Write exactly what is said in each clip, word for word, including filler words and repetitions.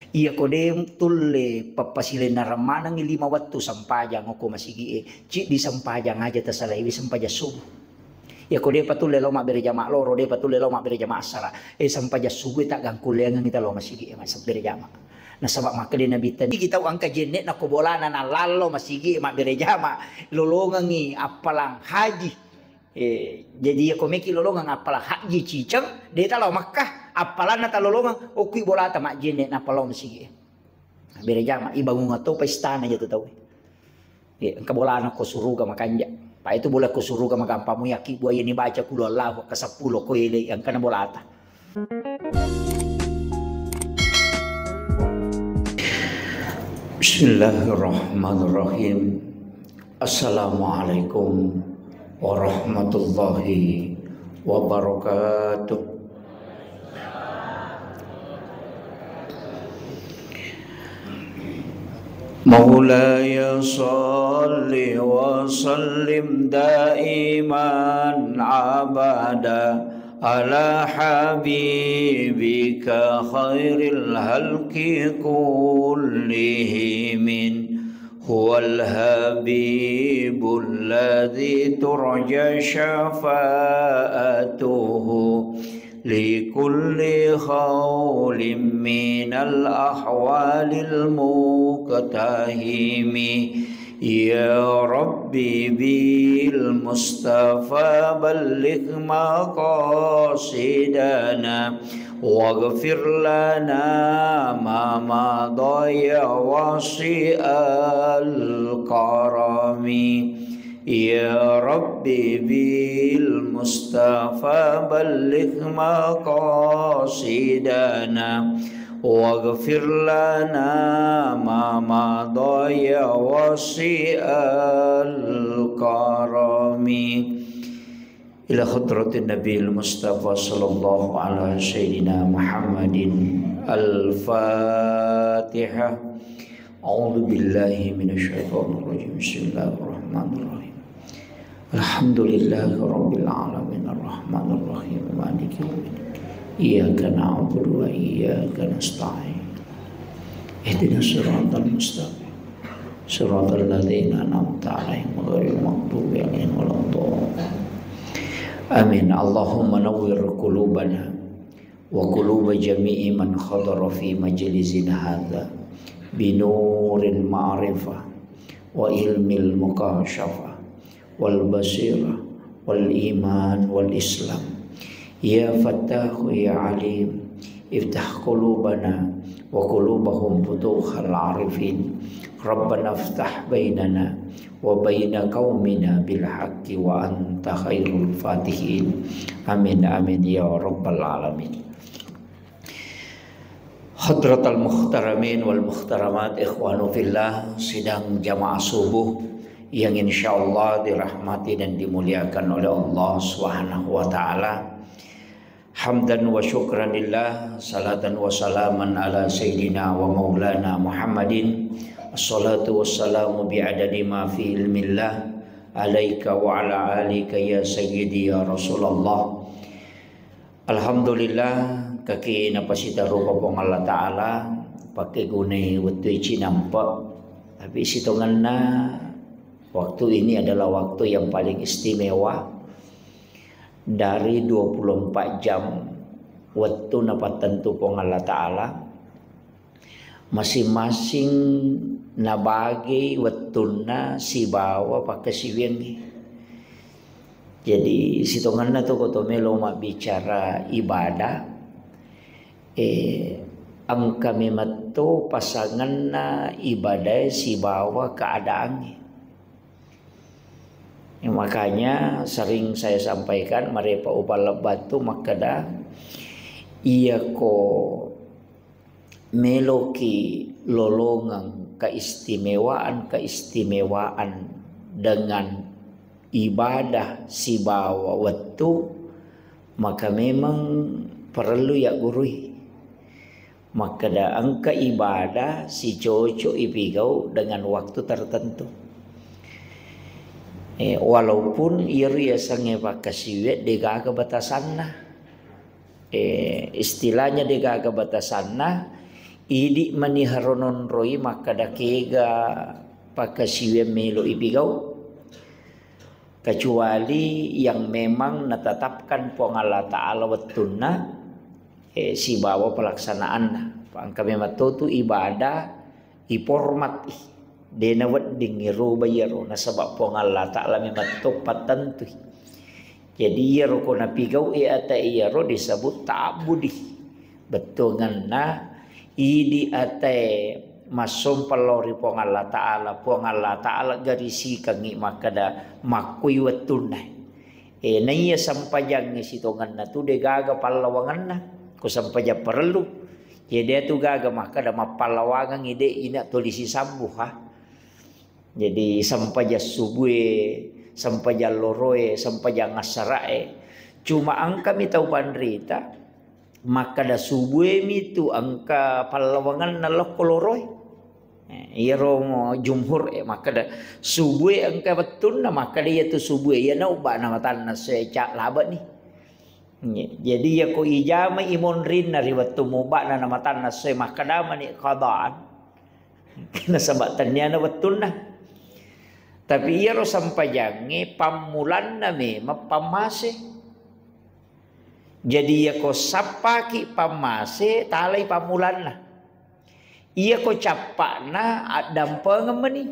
Iyako de tulle pappasilennereng manengngi lima wettu sempajang okko masigi'e, ciddi sempajang aja tasalaiwi sempajang subuh. Iyako depa tulle lao mabbere jama loro, depa tulle lao mabbere jama assara, eh, sempajang subuh taggangkulleangengngi ta lao masigi'e mabbere jama. Nasaba makkeda Nabitta, nigi tau engka jenne'na ko bolana nallallo masigi'e mabbere jama, lolongengngi appalang haji. Eh, jadi iyako meki lolongeng appalang haji ciceng, de ta lao Makkah, appalanna ta lolongeng, okkui bolata majjenne nappa lao masigi'e. Bere jama, ibangungeng topa istana jatu tau. Eh, engka bolana ko suruga makanja. Pa itu bola ko suruga magampang mu yaki buaya ni baca kulu Allahu kaseppulo ko ele engkana bolata. Bismillahirrahmanirrahim. Assalamualaikum warahmatullahi wabarakatuh. مولاي صل وسلم دائما أبدا على حبيبك خير الخلق كلهم. هو الحبيب الذي ترجى شفاعته لكل هول من الأهوال المقتحم. يا رب بالمصطفى بلغ مقاصدنا واغفر لنا ما مضى يا واسع الكرم. يا رب بالمصطفى بلغ مقاصدنا واغفر لنا ما مضى يا واسع الكرم. إلى حضرة النبي المصطفى صلى الله على سيدنا محمد. الفاتحة. أعوذ بالله من الشيطان الرجيم. بسم الله الرحمن الرحيم. الحمد لله رب العالمين. الرحمن الرحيم. مالك يوم الدين. إياك نعبد وإياك نستعين. اهدنا الصراط المستقيم. صراط الذين أنعمت عليهم غير المغضوب عليهم ولا الضالين. آمين. اللهم نور قلوبنا وقلوب جميع من حضر في مجلسنا هذا بنور المعرفة وعلم المكاشفة والبصيرة والإيمان والإسلام. يا فتاح يا عليم، افتح قلوبنا وقلوبهم فتوح العارفين. ربنا افتح بيننا وبين قومنا بالحق وأنت خير الفاتحين. آمين، آمين يا رب العالمين. Hadratal muhtaramin wal muhtaramat, ikhwanu fillah, sidang jamaah subuh yang insyaallah dirahmati dan dimuliakan oleh Allah Subhanahu wa taala. Hamdan wa syukran lillah, salatan wa salaman ala sayyidina wa maulana Muhammadin. Assalatu wassalamu bi'adadi ma fi ilmillah, alaika wa ala alika ya sayyidi ya Rasulullah. Alhamdulillah, kaki napasitarupa Puang Allah Ta'ala, pakegunai wettu cinampe. Tapi sitongenna waktu ini adalah waktu yang paling istimewa dari dua puluh empat jam wettu napattentu Puang Allah Ta'ala. Masing-masing nabagei wettunna sibawa pakkasiwiangngi. Jadi, sitongenna tu ko to melo mabbicara ibadah, eh, engka memetto pasangenna ibadae sibawa keadaangnge. Ya, makanya sering saya sampaikan, marepa upallebbattu makkeda, iyako meloki lolongeng keistimewaan-keistimewaan dengan ibadah sibawa wettu, maka memang parellu yaggurui. Makkeda engka ibadah sicoco'i pigau dengan waktu tertentu. Eh, walaupun iyaro yasengnge pakkasiwiang degaga batasanna. Eh, istilahnya degaga batasanna, Idi' mani haro nonroi makkeda kega pakasiwiang melo ipigau, kecuali yang memang natetapkan Puang Allah Ta'ala wettunna, eh, sibawa pelaksanaanna. Engka memang to tu ibadah iformat i. De' nawedding iroba iyaro, nasaba Puang Allah Ta'ala memang to pattentui. Jadi iyaro ko napigau e ata iyaro disebut ta'abbudi. Bettuangenna idi' ata e massompa lao ri Puang Allah Ta'ala, Puang Allah Ta'ala garisikengngi makkeda makkui wettunna. E, naiya sempajangnge sitongenna tu de' gaga pallawangenna. Ko sempajang parellu, ya de' tu gaga makkeda mappallawangengngi de' ina tuli sisabbu, ha. Jadi sempajang subue, sempajang loroe, sempajang assara'e. Cuma engkami tau panrita makkeda subue mi tu engka pallawangenna lokko loroe. Eh, iyaro mo jumhur, eh, makkeda subue engka wettunna, makkeda iya tu subue, iyana ubba'na matanna essoe ca' labani. Jadi iyako ijamai monrinna ri wettu mubba'na na matanna essoe, makkeda mani qadaan. Nasaba tenniana wettunna. Tapi iyaro sempajangnge pammulanna memang pammase. Jadi iyako sappaki pammase, talai pammulanna. Iyako cappa'na addampengeng meni.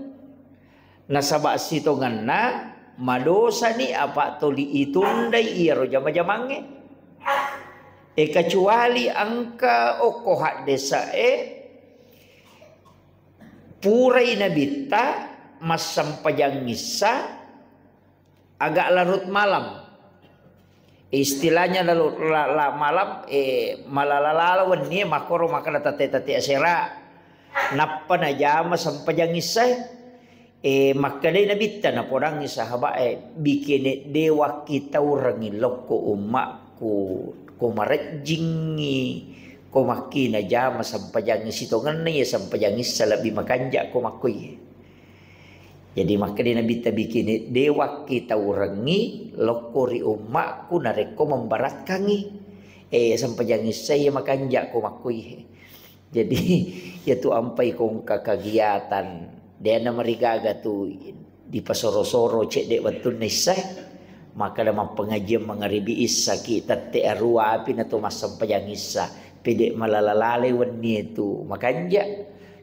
Nasaba sitongenna madosani apa tuli itundai iyaro jama-jamangnge. E, kecuali engka okko haddese'e purai nabitta massempajang issa agak larut malam. Istilahnya lalu la, la, malam, eh, malala-lala wennie, makkoro makkeda tette-tette asera. Nappa najama sempajang issae. Eh, makkedai nabitta, napodangngi sahabat e, bikene de' wakkitaurengngi lokko ummakku, ko marejjingngi, ko makki najama sempajang sitongenna iya sempajang issa lebbi makanja ko makkoi. Jadi makkeda nabitta bikini, de' wakkitaurengngi lokko ri ummakku narekko memberatkangngi. Eh, sempajang issa iya makanja ko makkoi. Jadi, iyatu ampai ko engka kegiatan, de' namarigaga tu dipasoro-soro cedde' wettunna issae. Makkeda mappengajian mangaribi issaki tette arua api nato massempajang issa. Pede' malala-lalai wennie tu makanja.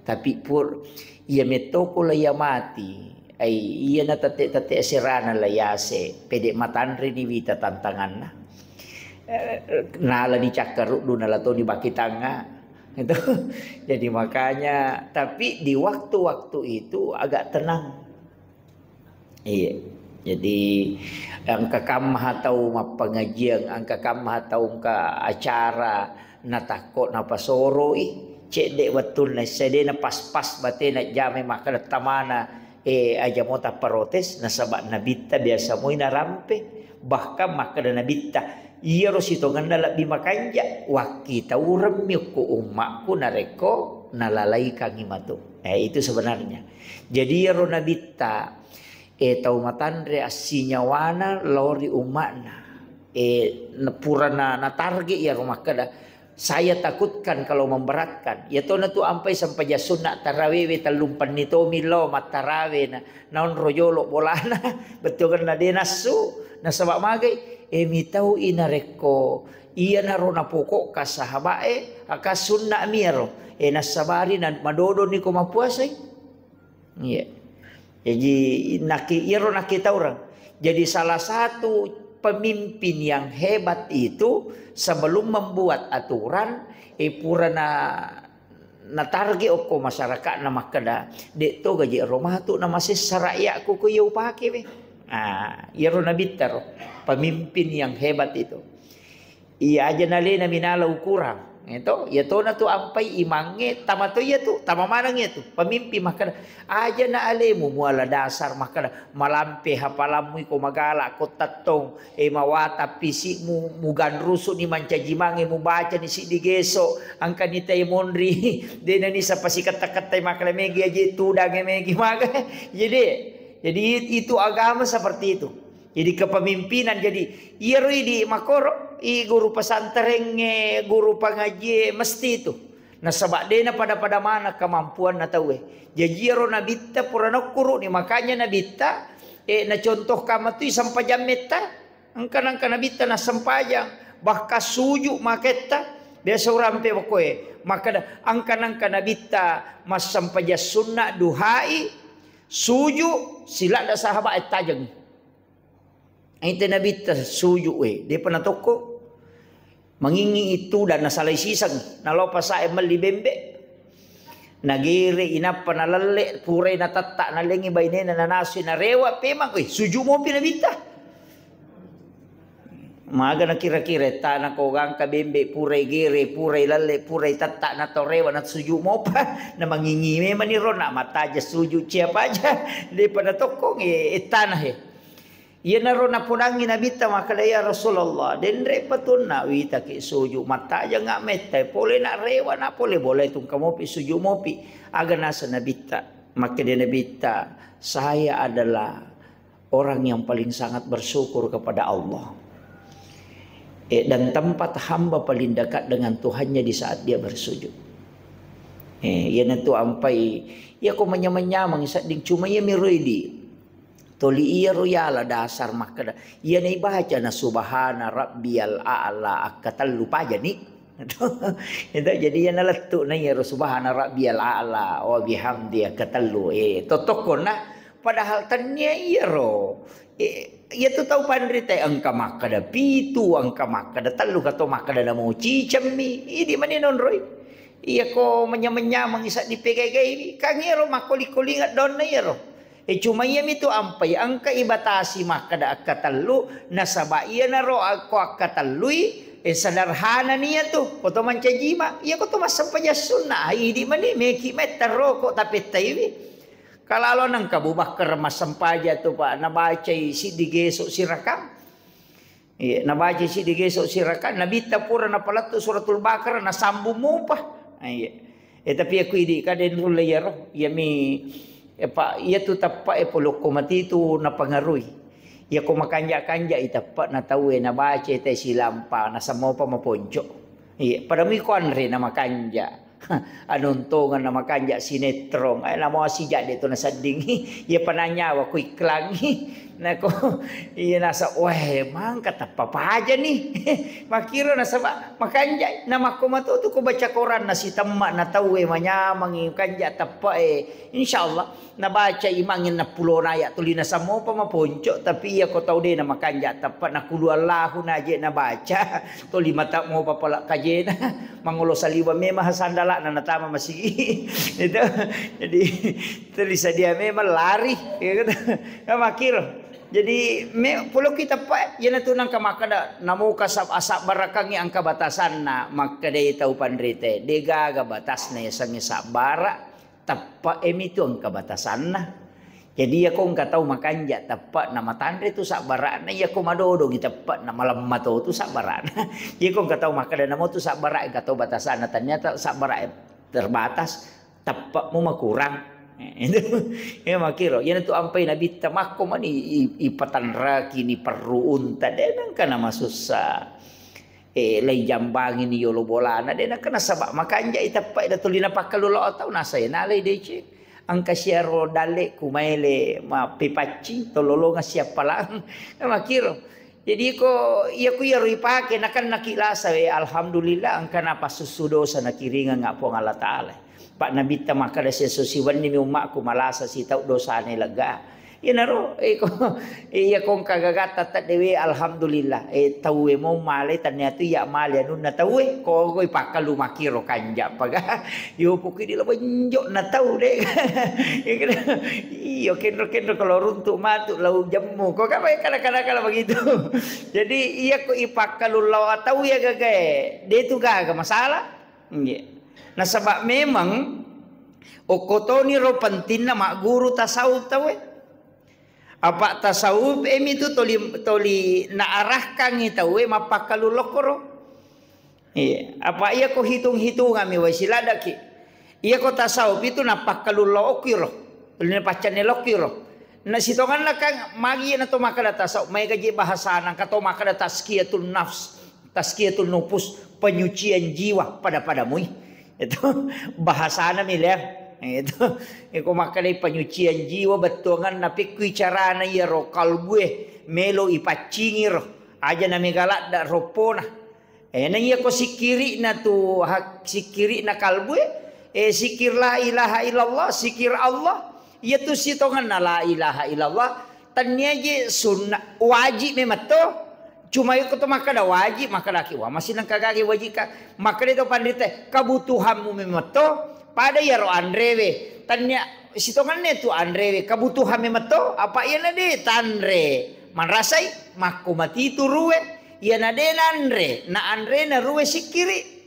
Tapi pur iya mettoko la iya mati, ai iyana tette-tette aserana la yase, pede' matanreni wita tantanganna. Eh, nala dicakkaruddu, nala toni bakitangnga. Itu. Jadi makanya, tapi di waktu-waktu itu agak tenang. Iya. Jadi, engka kamma tau mappengajian, engka kamma tau engka acara, natakko napasoroi, cedde' wettunna issa de' na pas-pas batena jamai makkeda tamana, eh, aja mo tapparotes, nasaba nabitta biasa moi narampe. Bahkan makkeda nabitta, iyaro sitongenna lebbi makanja, wakkitauremmi okko ummakku narekko nalalaikangngi matu. Eh, itu sebenarnya. Jadi iyaro nabitta, eh, tau matanre assinyawana lao ri ummakna. Eh, na-, purana natarget iyaro makkeda, saya takutkan kalau memberatkan. Iyatona tu ampai sempajang sunna tarawewe tellumpenni tomi lao mattarawe na, naonro jolo bolana, bettuanna de' nassu, nasaba magai, eh, mitau i narekko iyanaro napokokka sahabat e, aka sunna mi iyaro, eh, nassabari na madodoni ko mappuasai. Iya. Jadi, naki-, iyaro nakkitaureng. Jadi, salah satu pemimpin yang hebat itu sebelum membuat aturan, eh, pura na, natarget okko masyarakatna makkeda, de' to gaji ero matu na masessa rakyatku ko iya upake we. Ah, iyaro nabitta ro, pemimpin yang hebat itu. Iya, aja nalena minala ukurang. Eto, iya tona tu ampai imangnge, tama to iya tu, tama maneng iya tu. Pemimpin makkeda, aja na alemu muala dasar makkeda, malampe hafalammu iko magala ko tettong, eh, mawata pisikmu, muganrusu ni mancaji mange, mubaca ni siddi geso, angka ni tai monri, dena ni sapa siketta-kettai makkeda megi aja tudang megi maga. Jadi, jadi itu agama seperti itu. Jadi kepemimpinan, jadi iyaro idi makoro, i guru pesantrengnge, guru pangajie, mesti itu. Nasaba' de' napada-pada maneng kamampuanna tauwe. Jaji iyaro nabitta pura naukkuru'ni, makanya nabitta, eh, nacontohkan matui sempajang metta. Engka nangka nabitta nassempajang, bahkan suju' maketta. Biasa urampe bokoe makkeda, engka nangka nabitta massempajang sunna duhai, suju', siladda sahabat e tajengngi. Ite nabitta suju' we, de'pa natokko. Mangingi itu dan nasalai siseng, nalopa sae melli bembe'. Nagere inappa nalelle, purai natetta, nalengi bainena nanasui, narewa pemang, weh, suju' mopi nabitta. Maga nakira-kira ettana ko gangka bembe', purai gere, purai lalle, purai tetta, natorewa, nasuju' mopa. Namangingi memang niro, na mataja suju' cia paja. De'pa natokkong, eh, ettana he. Iyanaro napodangngi nabitta makkeda, "Ya Rasulullah, denre patunna witaki suju' mattaja nga' metta, pole na' rewa na' pole boleh tungka mopi suju' mopi." Aga naseng nabitta? Makkeda nabitta, "Saya adalah orang yang paling sangat bersyukur kepada Allah. Eh, dan tempat hamba paling dekat dengan Tuhannya di saat dia bersujud." Eh, iyanatu ampai, iya ko manyameng-nyameng sedding cuma iya miro idi. Toli iyaro yala dasar makkeda, iyana ibaca na subhana rabbiyal a'la akkatellu pajani. Itu jadi iyana lettu na iyaro subhana rabbiyal a'la wa bihamdi akkatellu. Eh, tottokonna padahal tennia iyaro. Eh, iyatu tau panrita engka makkeda pitu, engka makkeda tellu, kato makkeda namo cicemmi. Idi mani nonroi. Iyako manyameng-nyameng isa dipegai-gaiwi. Kan iyaro makkoli-kolinga donna iyaro. Eh, cuma iyami tu ampai engka ibatasi makkeda akkatellu, nasaba iyanaro akko akkatellui, eh, sederhana nia tu, koto mancajima, iya koto massempajang sunna, ah, idi mani meki metta roko tapettaiwi. Kalalo nengka Abu Bakar massempaja tu, Pak, nabacai siddi geso sirakang. Iya, nabaca siddi geso sirakang, nabitta pura napalettu suratul Baqarah, nasambung mupa. Ah, iya. Eh, tapi aku idi ka den rulle iyaro, iyami, eh, pa, iya tu teppa e polokko mati tu napangarui. Iya ko makanja-kanja i teppa na tau e nabaca te silampa, nasammopa maponco. Iya, pada mui ko anre na makanja. Anontongan na makanja sinetron. Eh, namo sijak de tu nasedding. Iya pananyawa ku iklangi. Nako, iya nasa, weh, mangka teppa paja ni. Makiro nasaba makanja. Na makko mato tu ko baca koran na sitemma na tau e manyamangi kanja teppa e. Insyaallah. Nabaca imang nappulo na ayat tuli nasammopa maponco, tapi iya ko tau de na makanja teppa na kulu Allahu na je nabaca, tuli mata mopa pala kajena, mangolo saliweng memang hasandala na natama masigi. Itu. Jadi tuli sadia memang lari, ya gitu. Ya makiro. Jadi me pulokki teppa, iya natu nangka makkeda namoka sab asabbarakkangi angka batasanna, makkedai tau panrite, de gaga batasna yasengnge sabbara. Teppa e mitu engka batasanna. Jadi, iyako engka tau makanja teppa na matanre tu sabbara'na, iyako madodongi teppa na malemma to tu sabbara'na. Iyako engka tau makkeda namo tu sabbara engka to batasanna, ternyata sabbara e terbatas, teppa mu makurang. Eh, itu. Ya, makiro. Iyana tu ampai nabitta makko mani i-, ipatanraki ni perru unta, de nengka na masussa. Eh, lai jambangi ni yolo bolana, de nakena saba makanja i teppa da tuli napakkalu lao tau nasa e nalai deceng. Engka siaro dalle ku maele mappepaccing tololonga siappalang. Makiro. Jadi ko iya ku iyaro ipake nakennaki lasa we, alhamdulillah engka napassussu dosa nakiringeng Puang Allah Taala. Pak Nabitta makkeda, "Siesso siwenni mi ummakku malasa sitau dosane lega." Iyanaro, eh, ko, iya ko engka gagatta teddewe, alhamdulillah. Eh, tauwe mo male, tania tu iya male anunna tauwe, ko, ko ipakkalu makkiro kanja paga. Yo, pokoknya di labenjo na tau de. Iyo, kenro-kenro kalau runtuk matu lau jemmu. Ko kapa kada-kada begitu. Jadi, iya ko ipakkalu lao tau ya gagae. De tu gaga masalah. Nggih. Nasaba memang okko toniro pentingna magguru tasawuf tauwe. Apa tasawuf e mitu toli, toli naarahkangi tauwe mappakkalu lokkoro. Iya, apa iya ko hitung-hitungami wai siladaki. Iya ko tasawuf itu nappakkalu lokiro. Toli napaccanne lokiro. Na sitonganna kan magi na to makkeda tasawuf, mai gaji bahasana, engka to makkeda tazkiyatun nafs. Tazkiyatun nufus, penyucian jiwa pada-pada mui. Itu bahasana milea. Itu iko makkedai penyucian jiwa bettuanganna pekkui carana iyaro kalbue melo ipaccingiro. Aja na mega ladda roppona. Eh, na iya ko sikkiri'na tu hak-, sikkiri'na kalbue, eh, sikir la ilaha illallah, sikir Allah, iya tu sitongenna la ilaha illallah, tannia je sunna, wajib memang to. Cuma iko to makkeda wajib, makkedaki, "Wah, masih nengka gage wajib ka." Makkeda to panrita, "Kebutuhanmu memang to, pada iyaro anrewe." Tannia sitongenna tu anrewe, kebutuhan memang to, apa iyana de tanre. Manrasai, makko matitu ruwe, iyana de nanre, na anre na ruwe sikkiri.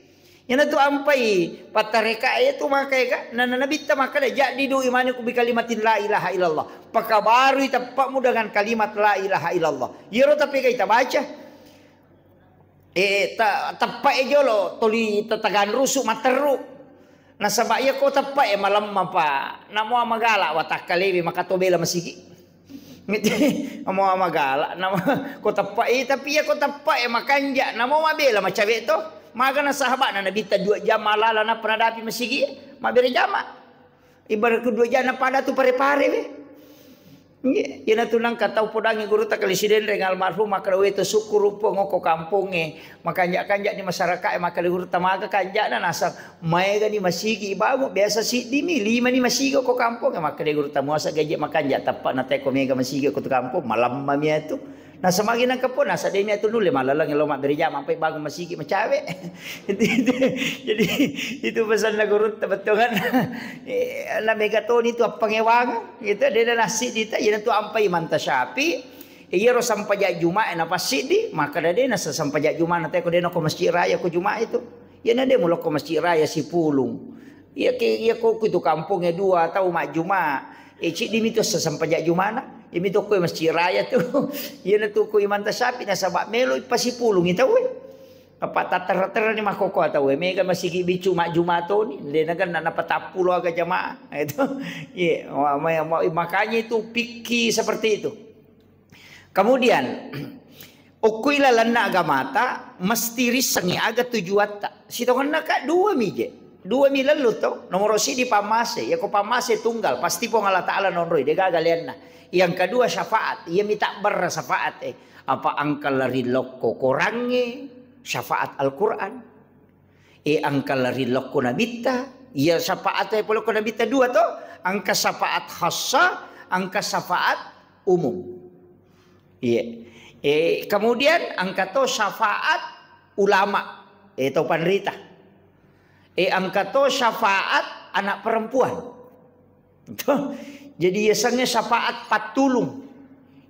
Iyana tu ampai pattareka e tu maka ega, na, na nabitta makkeda, "Jaddidu imanakum bi kalimatin la ilaha illallah." Pakabarui teppa'mu dengan kalimat la ilaha illallah. Iyaro tapegai tabaca. Eh, ta-, teppa e jolo, toli ta-, taganrusu matteru. Nasaba iya ko teppa e malemma pa, namo magala watakkalewe maka to bela masigi. Namo magala, namo ko teppa e, tapi iya ko teppa e makanja, namo mabela macawe to. Magana sahabana nabitta dua jam malala nappa nadapi masigi, mabere jama. Ibaratku dua jana pada tu pare-pare we. Nggih, iyana tu nangka tau podangi gurutta kali Sidenreng almarhum makkeda, "We to sukkuru Puang okko kampongnge, makanja-kanja ni masyarakat e," makkeda gurutta, "Maga kanjana nasang maega ni masigi ibangun, biasa siddi mi, lima ni masigi okko kampongnge," makkeda gurutta, "Muasa gaji makanja teppa na teko mega masigi okko tu kampong, malamma mi atu." Nasa magi nangka po, nasa demi atu nulle malaleng lo mabbere jama, ampai bangun masigi macawe. Jadi, itu pesanna gurutta bettuanganna. Eh, na mega toni tu appangewang, gitu, de na siddi ta, iyana tu ampai manta Syafi'i. Eh, iyaro sampaja Jumae na passiddi, maka de na sampaja Juma na teko de na ko masjid raya ko Juma itu. Iyana de mulo ko masjid raya Sipulung. Iya ke, iya ko ku tu kampongnge dua tau majjuma. Eh, ciddi mi tu sampaja Jumana. Iya mi tu ko masjid raya tu. Iyana tu ko imanta Syafi'i nasaba melo ipasipulungi tau e. Apa tattara-tara ni makkokkoe tau e. Mega masigi biccu majjuma toni. De na ganna napatappulo aga jamaah. Itu. Iya, ma-, ma-, ma-, makanya itu fikih seperti itu. Kemudian, okko ilalenna agamata, mesti rissengngi aga tujuatta. Sitongenna ka dua mi je. Dua mi lellu to. Nomoro siddi pammase. Yako pammase tunggal, pasti Puang Allah Ta'ala nonroi, degaga leanna. Yang kedua syafaat, iya mi tabbarra syafaat e. Apa engka lari lokko korangnge, syafaat Al-Quran. E engka lari lokko nabitta, iya syafaat e polokko nabitta dua to, engka syafaat khassa, engka syafaat umum. Iya. E, kemudian engka to syafaat ulama, e, tau panrita. E, engka to syafaat anak perempuan. Tuh. Jadi yasengnge syafaat pattulung.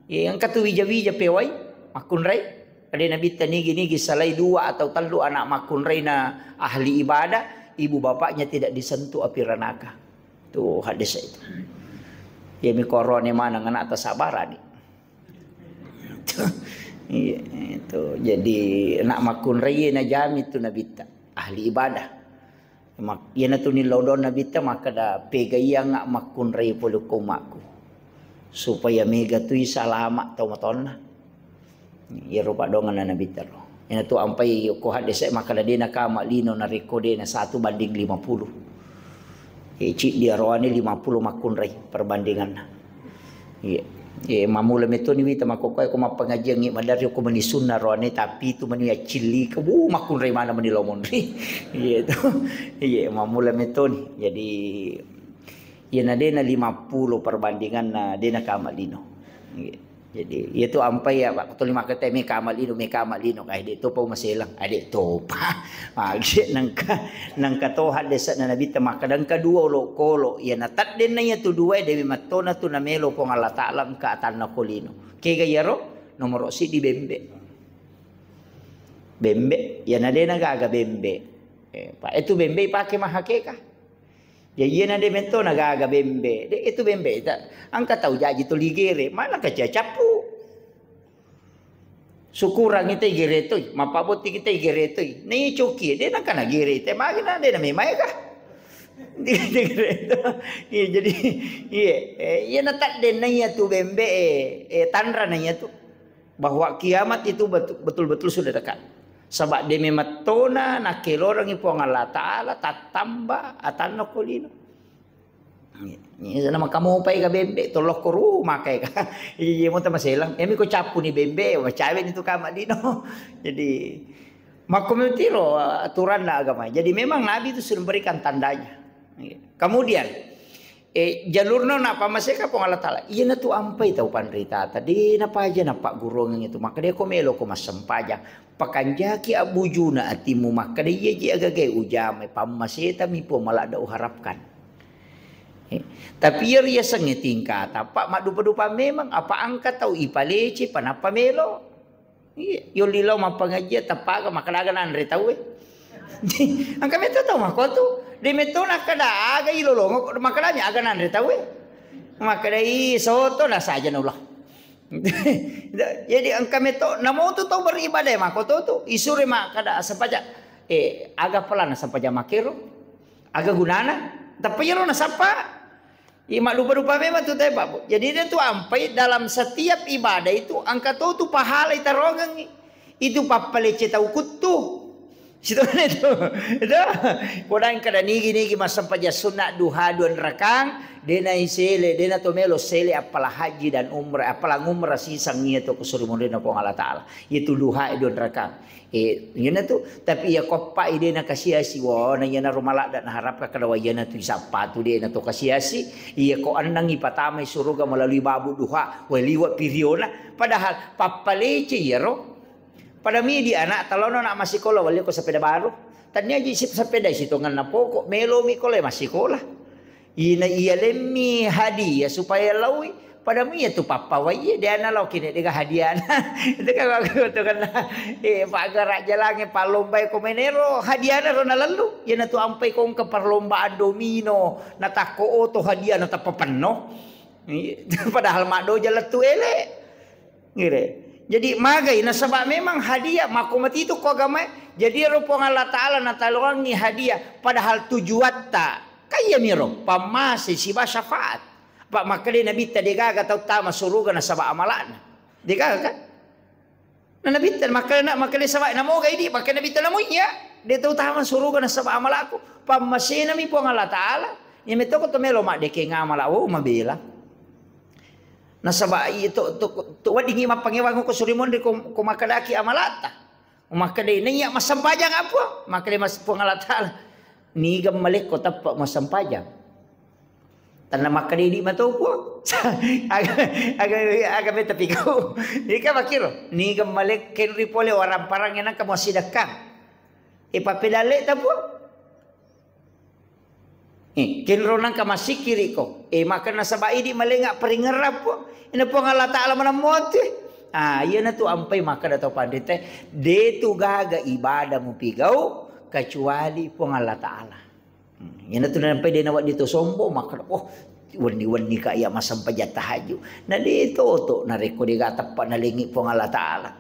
Iya, engka tu wija-wija pewai makkunrai. Ade nabitta nigi-nigi salai dua atau tellu anak makkunraina ahli ibadah, ibu bapaknya tidak disentuh api ranaka. Tuh hadis itu. Ya mi korone maneng anak tasabarani. Iya, itu. Jadi, nak makkunrai najami tu nabitta, ahli ibadah. Mak-, iyanatu nillau dong nabitta makkeda, "Pegaiyangnga makkunrai pole ko umma'ku, supaya mega tui salama tau matonna." Iyaro paddoangenna nabitta ro. Iyanatu ampai ko haddese makkeda, "De nakama lino narekko de na satu banding lima puluh." Eh, ciddi aroane lima puluh makkunrai perbandinganna. Iya. Iya, mammula metoni wita makkokkoe ko mappangajiangngi maderri ko meni sunna roane, tapi itu meni accilli ke, wuh, makkunrai mana meni lo monri. Iya itu. Iya, mammula metoni. Jadi, iya na dena lima puluh perbandinganna dena kama lino. Iya. Jadi, iya tu ampai ya, Pak, tuli makkeda meka amal lino, meka amal lino, kae de topa umaselang, ade topa. Magi nengka, nengka toha desak na nabitta makkeda engka dua olokolo, iya na taddenna iya tu dua, dewi mattona tu namelo Puang Allah Ta'ala engka atanna ko lino. Kega iyaro? Nomoro siddi bembe. Bembe, iya na dena gaga bembe. Eh, Pak, itu bembe ipake mahakeka. Ya, iyana de metto na gaga bembe. De itu bembe ta. Engka tau jaji to ligere, mana ka cappu. Syukurangngi te gere toi, mappabotti kita gere toi. Nei coki, de nangka na gere te, magi na de na memae ka. Iya, jadi, iya, eh, iya na taddenna iya tu bembe, eh, eh, tanra na iya tu. Bahwa kiamat itu betu-, betul-betul sudah dekat. Saba' de' memettona nakkelorengngi Puang Allah Ta'ala tattamba atanna ko lino. Iya, iya, na makamopai ka bembe', tolokko rumah kae ka. Iya, mo tamaselang. Emi ko cappuni bembe', macaweni tu kama lino. Jadi, makko metiro aturanna agama. Jadi, memang Nabi itu sudah memberikan tandanya. Iya. Kemudian, eh, jalurna na pammaseka Puang Allah Ta'ala. Iyanatu ampai tau panritata. De' napaja napaggurungeng itu. Maka de' ko melo ko massempajang. Pakanjaki abbujuna atimmu makkeda, "Iyaji agagae ujamai, pammasetami Puang, maladda uharapkan." Eh, tapi iya riasengnge tingkata, Pak, maddupa-dupa memang, apa engka tau ipalece, panappa melo. Iya, yolli lao mappangajian, tappaga makkeda aga nanre tauwe. Engka metto tau makkotu, de' metto nakkeda aga ilolongo, makkedami aga nanre tauwe. Makkeda, "Ih, soto nasaja naulah." Jadi engka metto, namotu tau beribadah makkoto tu, isure makkeda sempaja, eh, aga pelana sempaja makero, aga gunana, tapi iyaro nasappa, i maddupa-dupa memang tu teh, Pak, Bu. Jadi dia tu ampai dalam setiap ibadah itu engka to tu pahala itarongengi. Itu pappalece tau kuttu. Situ itu. Itu. Kodang kada nigi-nigi massempajang sunna duha dua rakang, de' naisele, de' nato melo sele appala haji dan umrah, appala umrah sisang iya to kusuri monrina Puang Allah Ta'ala. Itu duha dua rakang. Eh, iyana tu, tapi iya koppa de' nakasiasi, wah, na iyana ro maladda naharapka kada wa iyana tu isappa tu de' nato kasiasi, iya ko annang ipatamai suruga melalui babu duha, wa liwa piriona, padahal pappalece iyaro. Pada midi anak talono nak masikola wali ko sepeda baru. Tania ji sip sepeda sitonganna pokok, melomi ko le masikola. Ina iya lemmi hadiah supaya laui. Pada mi iya tu pappa wai, dia na lau kini dega hadiana. Itu kan waktu itu kan, eh, pagerak jalange palombai ko menero hadiana ro nalallu. Iya na tu ampai kongka perlombaan domino, natakko oto hadiah na tappa penno. Iya, padahal maddoja lettu ele. Ngire. Jadi magai nasaba memang hadiah, makko matitu ko agamae. Jadi ero Puang Allah Ta'ala nataluangi hadiah, padahal tujuatta kaya miro pammase siba syafaat. Pak makkeda Nabitta degaga tau tama suruga nasaba amalakna. Degaga kan? Na Nabitta makkeda, makkeda saba namoga idi, makkeda Nabitta namo iya. De tau tama suruga nasaba amalakku. Pammasenami Puang Allah Ta'ala. Iya metoko to melo maddekeng amala, oh, mabela. Nasaba iya to, to, to weddingngi mappangewang ko suri monri ko, ko makkedaki amalatta. Makkedai, "Naiya massempajang apa?" Makkedai mas-, Puang Allah Ta'ala, "Niga malekko teppe massempajang?" Tanna makkedai di mato Puang. Aga, aga, aga meta pikau. Ika makiro, "Niga malek kenri pole waramparang nangka massidekkang. E pappedalle ta Puang." Eh, kenro nangka massikkiriko. Eh, maka nasaba idi malenga paringerrang Puang. Ina Puang Allah Ta'ala manammotu. Ah, iyanatu ampai makkeda tau panrita, de tu gaga ibadah mupigau kecuali Puang Allah Ta'ala. Hmm, iyanatu nampai de nawedding to sombong makkeda, "Oh, wenni-wenni ka iya massempajang tahajud." Na de toto narekko dega teppa nalengi Puang Allah Ta'ala.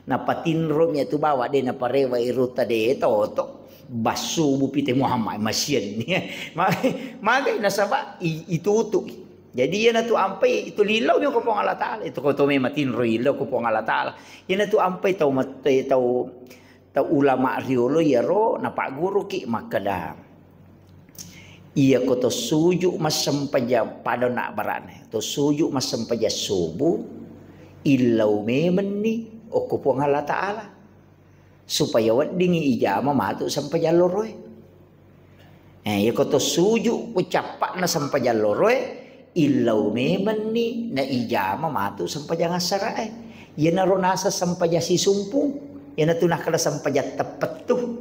Napatinromi atu bawa de naparewa irutta de toto. Bassubu pite Muhammad masianni. Ma-, magai nasaba i-, itutu'i. Jadi iyanatu ampai itu lillau mi ko Puang Allah Ta'ala. Itu ko to memang tinro illau ko Puang Allah Ta'ala. Iyanatu ampai tau mat-, tau, tau ulama riolo iyaro napagguruki makkeda. Iya ko to suju massempajang pada nak barane. To suju massempajang subuh, illau memenni okko Puang Allah Ta'ala. Supaya weddingngi ijama matu sempajang loroe. Eh, iya ko to suju ucappa'na sempajang loroe, illau memenni na ijama matu sempajang assara'e. Iyanaro nasa sempajang sisumpung, iyanatu nakkeda sempajang teppettu.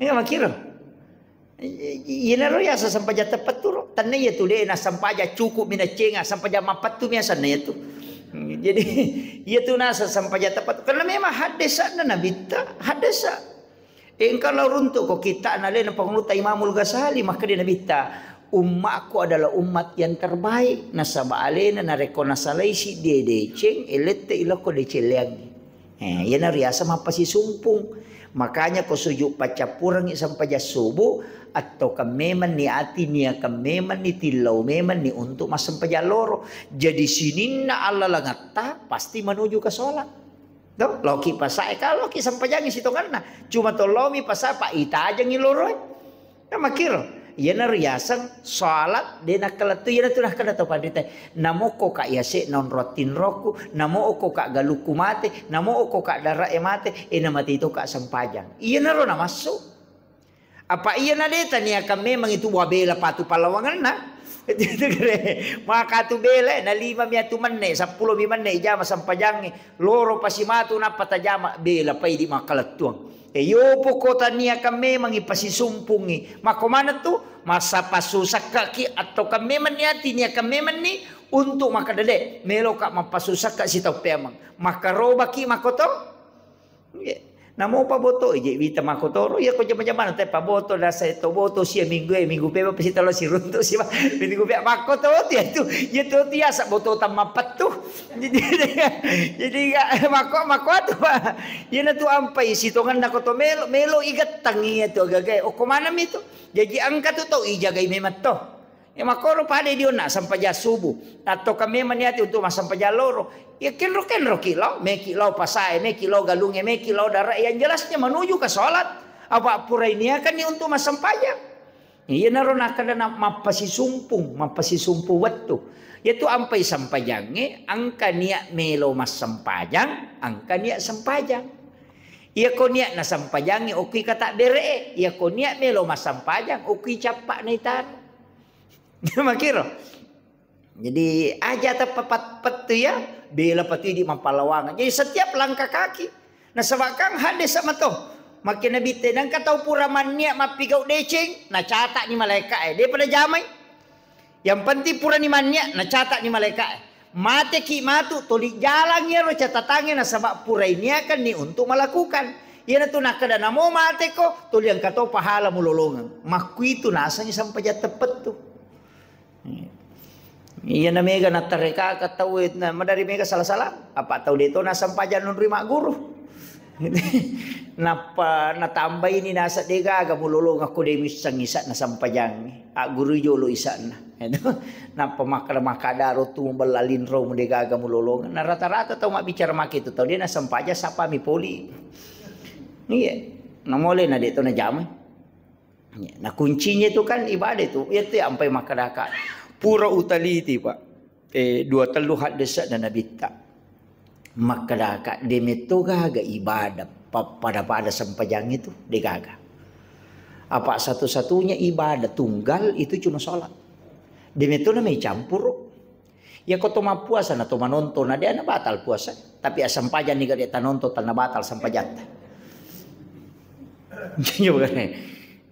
Iya makiro. Iyanaro yaseng sempajang teppettu ro. Tenna iyatu de nasempajang cukup minaccenga, sempajang mappettu mi asenna iyatu. Jadi iyatu naseng sempajang teppettu. Karena memang haddesanna Nabitta, haddesa. Engka lao runtuk ko kitta'na alena Pangulutta Imamul Ghazali, makkeda Nabitta, "Ummakku adalah umat yang terbaik, nasaba alena narekko nasalai siddi deceng, elette ilokko deceng leangngi." Eh, iyana riaseng mappasisumpung. Makanya ko sujud paccappurengngi sempajang subuh, attoka memenni ati, niakan memenni, tillau memenni untuk massempajang loro. Jadi sininna allalengetta pasti menuju ke sholat. To, loki pasae, ka loki sempajangngi sitongenna. Cuma to lomi pasae, pa itajengngi loroe. Kan makkiro. Iyana riaseng salat de nakkalettu, iyana tu nakkeda to panrita. Namo okko ka yase nonro tinroku, namo okko ka galukku mate, namo okko ka darae mate, e namate to ka sempajang. Iyanaro namassu. Apa iyana de taniakan memang itu buah bela patu pallawangenna. Maka tu bela, na lima mi atu menne, seppulo mi menne jama sempajangnge. Loro pasi matu nappa tajama, bela pai di makkalettuang. E, yopo ko taniakan memang ipasisumpungi. Mako maneng tu, masa pasusakkaki atau kan memang niati niakan memang ni untuk makkeda de, melo ka mappasusakka sitau peameng. Makkarobaki makoto? Iya. Namo paboto ije wita makotoro, iya ko jama-jamana te paboto, dasa to boto sia minggu e, minggu peba pasti talo siruntu siba. Minggu pe makko to ti itu. Iya to ti asa boto tammappettu. Jadi, jadi ya, makko, makko atu, Pak. Iya na tu ampai sitongan nako to melo, melo igettang iya tu agaga. Okko maneng mi tu. Jadi engka tu tau ijagai memang to. Ya, makkoro pada dionna sempajang subuh. Atau kami maniati untuk massempajang loro. Ya, kenro-kenro ki lao, meki lao pasae, meki lao galunge, meki lao dara. Yang jelasnya menuju ke sholat. Apa pura ini akan ni untuk massempajang. Iya naro nakkeda na mappasisumpung, mappasisumpung wettu. Yaitu ampai sempajangnge, engka niat melo massempajang, engka niat sempajang. Iya ko niat na sempajangnge, okui kata bere'e. Iya ko niat melo massempajang, okui cappa na itaro. Makiro. Jadi aja tappa pat-, pettu ya, bela patu di mappalawangeng. Jadi setiap langkah kaki. Nasaba kan hadde sama to. Makkeda Nabitta, nengka tau pura mannia mappigau deceng, nacatani malaika'e. De pada jamai. Yang penting purani mannia, nacatani malaika'e. Mateki matu, toli jalang iyaro catatangnge nasaba purai niakanni untuk melakukan. Iyanatu nakkeda namo mateko, toli engka to pahala mulolongeng. Makkuitu nasengngi sempajang teppettu. Iyana mega nattarekaka tauwe, na madari mega sala-sala. Apa tau de to nasempajang nunrui magguru. Nappa natambaini naseng de gaga mulolongeng ko de misseng isa'na sempajangnge. Aggurui jolo isa'na. Nappa makkada-makkada ro tu mubella linro mu de gaga mulolongeng. Na rata-rata tau mabbicara make tu tau de nasempajang sapami poli. Iya. Namole na de to najamai. Iya. Na kuncinya itu kan ibadah itu. Iya tu ampai makkadaka. Pura utaliti, Pak. Eh, dua tellu haddese'na Nabitta. Makkedaka, de metto gaga ibadah pappada-pada sempajang itu, de gaga. Apa satu-satunya ibadah tunggal itu cuma sholat. De metto na mai campuru. Ya ko to mappuasa na to manonton, na de na batal puasa. Tapi asempajang ni gade tanonton, tanna batal sempajatta. Iya, bukan?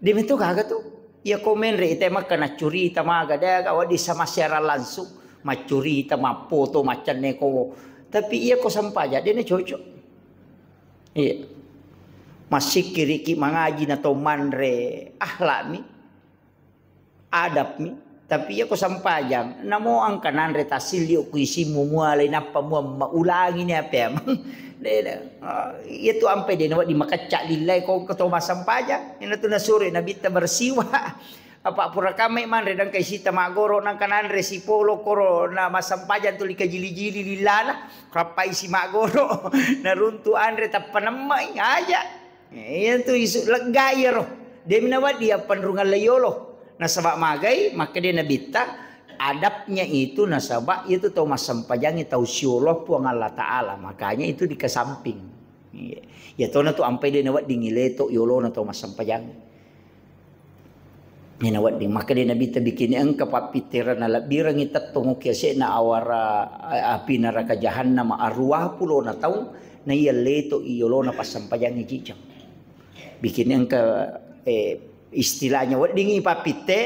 De metto gaga tu. Iya ko menre ite makka naccurita maga, de aga wedding sama siaran langsung, maccurita, mappoto, maccenne ko. Tapi iya ko sempajang, de na cocok. Iya. Massikkiriki, mangaji na to manre, akhlakmi, adabmi. Tapi iya ko sempajang, namo engka nanre tassilli ku isimmu mualai nappa muamma ulangi ni apa emang. De, de. Ah, iya tu ampe de na wedding makecca lillai ko engka to massempajang. Ina tu nasuro Nabitta bersiwak. Apa pura kamai manre dangkai sita maggoro nangka nanre sipolo koro na massempajang tuli kajili-jili lillana. Rappai si maggoro. Naruntu anre tappa nemmai aja. Iya tu isu lega iyaro. Demi na wedding appanrungang layolo. Nasaba magai, makkeda Nabitta, adabnya itu nasaba itu tau massempajangi tau siolo Puang Allah Ta'ala. Makanya itu dikesamping. Iya. Ya tona tu ampai de na wedding ileto yolona tau massempajangi. Ina wedding, makkeda Nabitta, bikini engka pappitterana lebbirengngi tettong okki ase'na awara, eh, api neraka jahannama aruwa pulona taung, na iya leto i yolona passempajangngi cijang. Bikini engka, eh, istilahnya weddingi pappitte,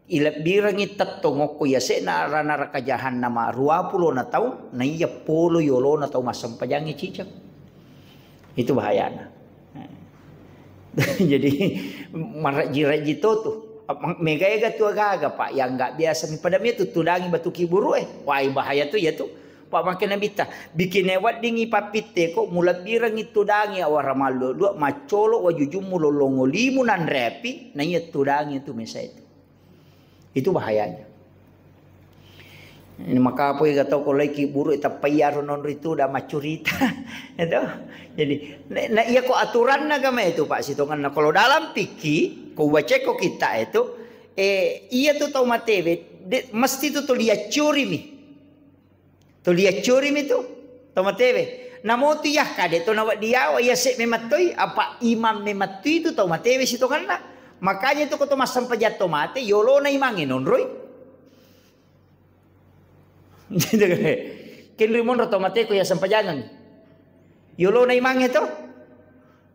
ilebbirengngi tettong okko yase'na ara neraka jahannama aruwa pulona taung, na iya polo yolona tau massempajangngi cijang. Itu bahayana. Jadi, marejji-rejji to tu. Megaega tu agaga, Pak, yang nggak biasa mi pada mi tuttudangi batu kiburu, eh. Wai, bahaya tu, ya tu. Pak, makkeda Nabitta, bikini weddingi pappitte ko, mulebbirengngi tudangi awara malluwa-luwa, maccolo wajujummu lollongo limu nanre api, na iya tudangi tu mesa itu. Itu bahayanya. Ini makapoi ga tau ko laiki buru tappa iyaro nonri tu da maccurita. Itu. Jadi, na, na iya ko aturanna agama itu, Pak, sitonganna. Kalau dalam fikih, ko waceko kita itu, eh, iya tu tau matewe, de, mesti tu tuli accurimi. Tuli accurimi tu tau matewe. Namo tu iya kade to nawa diawa, iya se memettoi, apa imam memettoi tu tau matewe sitonganna. Makanya itu ko to massempajang to mate, yolona imange nonroi. Kenri monro tau mate ko iya sempajangeng. Yolona imange to?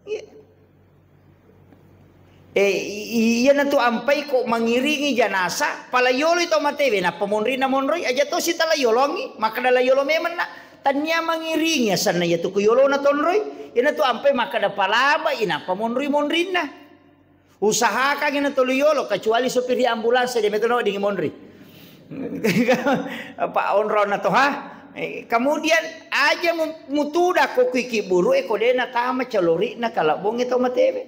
Iya. Eh, i-, i-, iyana tu ampai ko mangiringi janasa, pala yolo tau matewe, nappa monrinna monroi, aja tosi tala yolongi, makkada la yolo memenna, tania mangiringi asanna iya tu ko yolona tonroi, iyana tu ampai makkada palabai, nappa monroi monrinna. Usahakan ina tolu yolo, kecuali supir ambulans, de metu no dingin monri. Apa onrona toha? Eh, kemudian aja mu-, mutuda ko kuiki buru e ko dena tama calori na kalabong e tau matewe.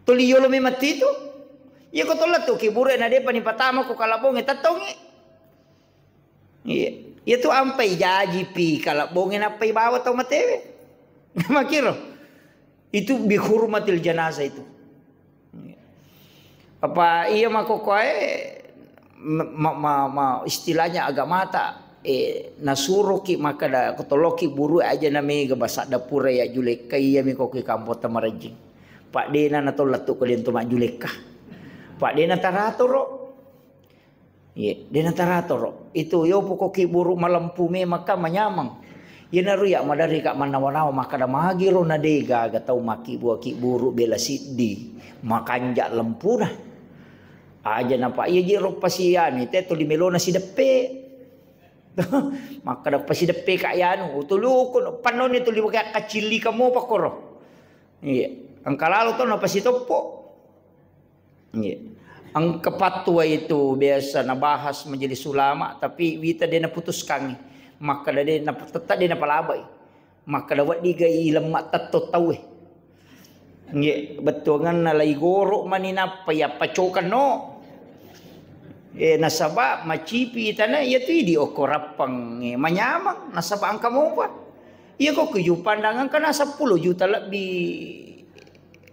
Tuli yolo memang titu. Iya ko tola tu ki buru e na depa ni patama ko kalabong e tattongi. Iya. Iya tu ampai jaji pi kalabong e nappai bawa tau matewe. Makiro. Itu bihurmatil janazah itu. Apa iya makokoe ma, ma, ma, ma, istilahnya agamata, eh, nasuroki makkada kotoloki buru aja na mega basa dapura ya julekka iya mi koki kampota marajing. Pak dena na tolla tu ko dento majulekka. Pak dena taratoro. Iye, dena taratoro. Itu yo poko ki buru malempu memang ka manyameng. Yenaro ya maderri ka mannawa-nawa makkada magiro na de gaga tau makkibua ki buru bela siddi. Makanja lempuna. Aja napa iya je ro pasiani te tuli melona sideppe. Makkada pasideppe ka yanu, tulu ko pannoni tuli ka kacilli kamo pakoro. Iya, engka lalo to napasitoppo. Iya. Engka pattua itu biasa nabahas majelis ulama, tapi wita de naputuskangi. Makkada de nap-, tetta de napalabai. Makkada weddi ga i lemma tetto tauwe. Nggih, bettuanganna lai goro mani nappa yappacokan no. Eh, nasaba macipi tana iya tu idi okko rappang, eh, manyamang nasaba engka mopa. Iya ko kuju pandang engka na seppulo juta lebbi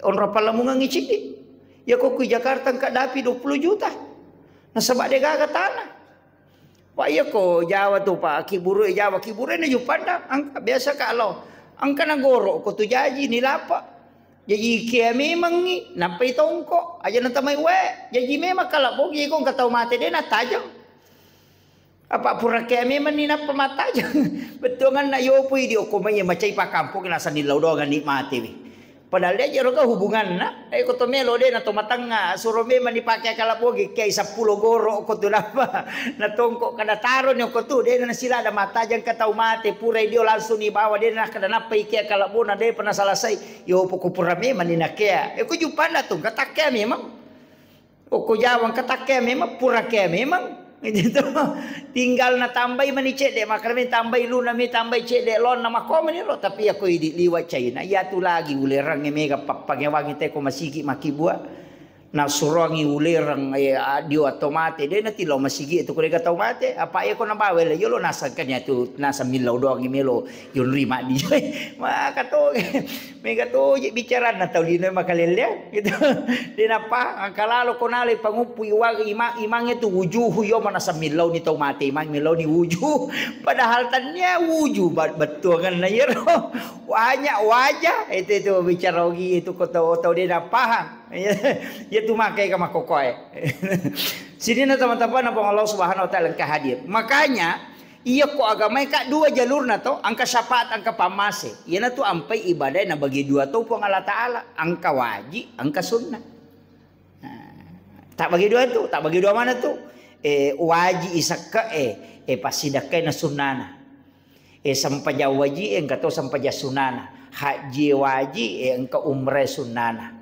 onro pallamungengngi ciddi. Iya ko ku Jakarta engka dapi dua puluh juta. Nasaba de gaga tanah. Pak, iya ko Jawa tu, Pak, kiburu Jawa, kiburu na ju pandang, engka biasa ka lo. Engka na goro ko tu jaji ni lapa. Jaji kia memangngi, nampai tongko, aja na tamai wae. Jaji memang kala bogi ko engka tau mate de na tajang. Apa pura kea memang ni nappa mattajang. Bettuanganna yopoi di okko mai macai pakampong na sanillau doang ni mate wi. Padahal de jero ka hubunganna, eh, ko to melo de na to matengnga, suro memang ni pake kala bogi, kiai seppulo goro ko tu nappa. Na tongko kada taro ni ko tu, de na sila ada mattajang ka tau mate, purai dio langsung ni bawa de na kada nappa ikia kala bona de pernah selesai. Yo poko pura memang ni nakea. Eh, ko jupanna tu, katakkea memang. Okko Jawa engka takkea memang, pura kea memang. Gitu. Tinggal na tambai mani cedde, makkada mi tambai luna mi, tambai cedde lonna makko mani ro, tapi iya ko idi liwa Cina, iya tu lagi ulerang mega pappangewangi te ko masigi makkibua. Nasuroangi ulerang, eh, a-, dio atau mate, de na tilo masigi itu ko de tau mate, apa iya ko nabawa le, yolo nasangkanya tu, nasang millau doang melo. Yonri maddi. Maka to, mega toje bicaranna tau lino makalelleang, gitu. De nappa, engka lalo ko nalai panguppu iwa-, ima-, imangnge tu wujuhu yo manasa millau ni tau mate, imang millau ni wujuh. Padahal tania wujuh ba-, bettuanganna yero. Banyak wajah, itu, itu bicara ogi itu ko tau, tau de napahang. Iya tu makai ka makokoe. Sini na teman-teman, Puang Allah Subhanahu wa Ta'ala engka hadir. Makanya, iya ko agamae ka dua jalurna to, engka syafaat, engka pammase. Iyana tu ampai ibadah na bagi dua to Puang Allah Ta'ala, engka waji, engka sunnah. Nah, tak bagi dua tu, tak bagi dua mana tu? Eh, waji isekke, eh, eh, passidakkai na sunnana. Eh, sempajang waji, eh, engka to sempajang sunnana. Haji waji, eh, engka umrah sunnana.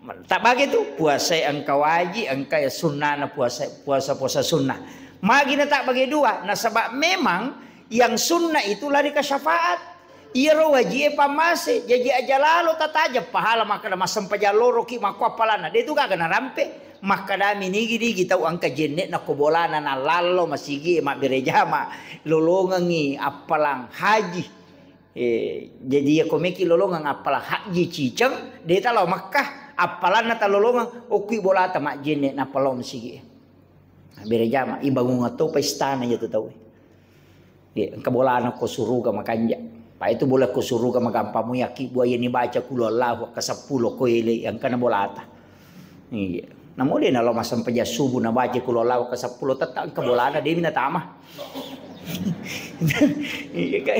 Tak bagi tu, puasa engka waji, engka sunnana puasa, puasa, puasa sunnah. Magi na tak bagi dua, nasaba memang yang sunnah itu lari ke syafaat. Iyaro waji e pammase, jaji aja lalo tataja pahala makkada massempajang loro ki makko appalana. De tu gaga narampe. Makkadami nigi-nigi tau engka jenne'na ko bolana nalallo masigi e mabbere jama, lolongengngi appalang haji. Eh, jadi iya ko meki lolongeng appalang haji ciceng, de ta lao Makkah, appalanna ta lolongeng, okkui bolata majjenne nappa lao masigi e. Mabbere jama, ibangungeng topa istana iya tu tau e. Iya, engka bolana ko suruga makanja. Pa itu bola ko suruga magampang mu yakki bua iya ni baca kulu Allahu ka seppulo ko ele engka na bolata. Iya. Namo de nalo massempajang subuh na baca kulu Allahu ka seppulo tetta engka bolana de mi natama. Iya, ka-,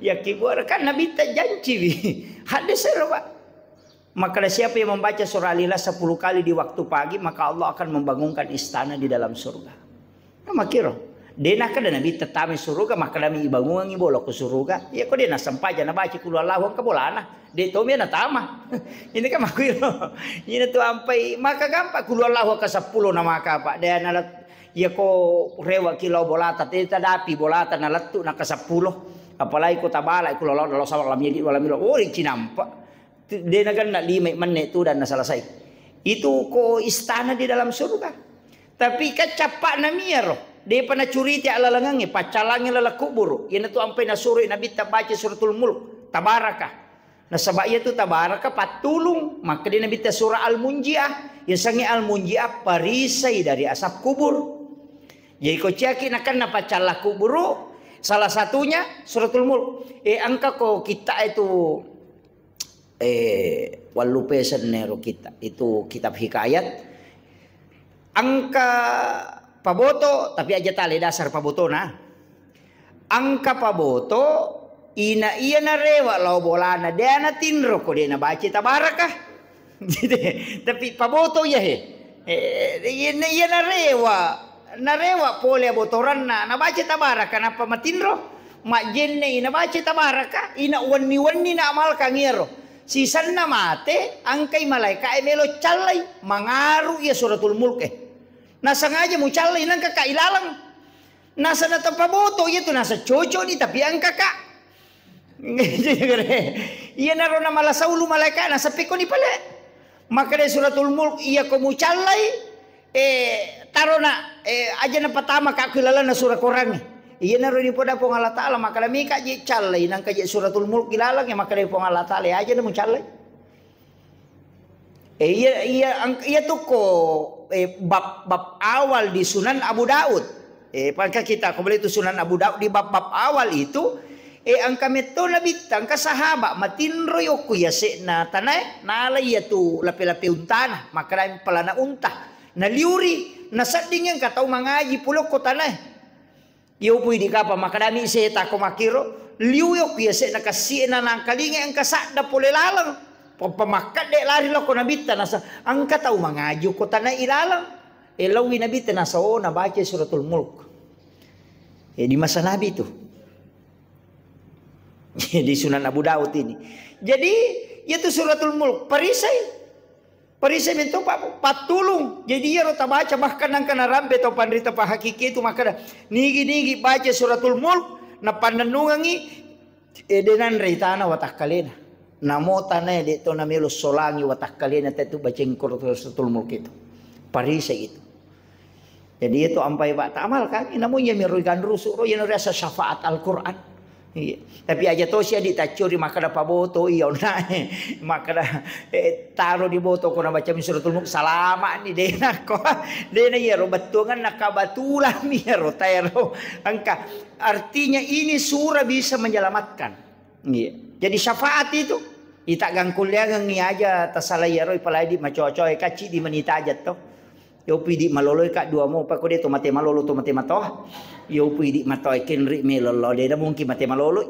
yakki bua kan Nabitta janci wi. Hadde sero, Pak. Makkeda, "Siapa yang membaca surah Al-Ikhlas sepuluh kali di waktu pagi, maka Allah akan membangunkan istana di dalam surga." Nah, makkiro. De nakkeda Nabitta tama suruga, makkedami ibangungengngi bola ko suruga. Iya ko de nassempajang nabaca kulu Allahu engka bolana. De tomi natama. Ini kan makkiro. Ini tu ampai maka gampang kulu Allahu ke sepuluh na maka, Pak. De nalat iya ko rewa kilo bolata, te tadapi bolata nalettu na ke sepuluh. Apalagi ko tabala kulu Allahu, Allahu samad, lam yalid walam yulad. Oh, ri cinampa. Tu-, de nagenna lima menne tu dan nasalasai. Itu ko istana di dalam surga. Tapi kan cappa'na miyaro, depa nacuriti alalangengnge, paccalangi laleng kuburu. Iyanatu ampai nasuro Nabitta baca suratul Mulk, Tabaraka. Nasaba iyatu Tabaraka pattulung, makkeda Nabitta surah Al-Munjiah. Yasengnge Al-Munjiah parisai dari asap kubur. Jadi ko ciaki nakenna paccalla kuburu, salah satunya suratul Mulk. Eh, engka ko kitta itu eh, wallupe sennero kita, itu kitab hikayat. Engka paboto, tapi aja tale dasar pabotona. Engka paboto, ina iya narewa lao bolana, de natinro ko de nabaca Tabaraka. Tapi paboto iya he. Eh, iya, iya narewa, narewa pole abotoranna, nabaca Tabaraka, nappa matinro, majjenne, nabaca Tabaraka, ina wenni-wenni na amalkan iyaro. Sisenna mate, engkai malaika e melo callai, mangaru iya suratul Mulk e. Nasengaja mucallai, nengka ka ilaleng. Nasana tepaboto iya tu, nasa cocok ni, tapi engka ka. Iyanaro namala saulu malaika, naseppikko ni pale. Makkeda suratul Mulk, iya ko mucallai, eh, tarona, eh, aja napatama ka ku lalenna sura korangnge. Iyanaro nipoda Puang Allah Taala, makkeda mika je callai, nangka je suratul Mulk ilaleng, makkeda Puang Allah Taala, aja na mucallai. Eh, iya, iya, ang-, iya tu ko, eh, bab, bab awal di Sunan Abu Daud. Eh, pangka kita ko beli tu Sunan Abu Daud di bab-bab awal itu, eh, engka metto Nabitta, engka sahabat matinroi okko yase'na tanae, nala iya tu lape-lape untana, makkeda pelana unta. Naliuri, nasedding engka tau mangaji pole okko tanae. Iyopui di kapang makkedami seta ko makkiro, liu yokku yase'na kassi'na nangkalinga engka sadda pole laleng. Pa-, pamakkedde lari lao ko Nabitta nasa, engka tau mangaji ko tanae ilaleng. E, laowi Nabitta nasa, oh, nabaca suratul Mulk. E, di masa Nabi tu. Di Sunan Abu Daud ini. Jadi, yaitu suratul Mulk, parisai. Parisai mento pa-, pattulung. Jadi iyaro tabaca, bahkan engka narampe tau panrita pahakiki itu makkeda, nigi-nigi baca suratul Mulk, napannennungengi, eh, de nanrei tana watakkalena. Namo tanae de to namelo solangi watakkalena tetu baceng suratul Mulk itu. Parisai itu. Jadi itu ampai, Pak, tamal kan, namu iya miro ganrusu ro, iya riasa syafaat Al-Quran. Iya. Tapi aja to sia ditaccuri makkeda paboto iya onnae. Makkeda, eh, taro di boto ko nabacami suratul Mulk, salama ni de nako. De na iyaro bettuangan na kabatulan iyaro taero. Engka artinya ini surah bisa menyelamatkan. Iya. Jadi syafaat itu, ita gangkulleangengi aja tasala iyaro, ipalai di macoa-coa, kacci di manita aja to. Yo pidi maloloi ka dua mo, pa ko de to mate malolo to mate matoa. Yo pidi matoa kenri melo lo de da mungkin mate maloloi.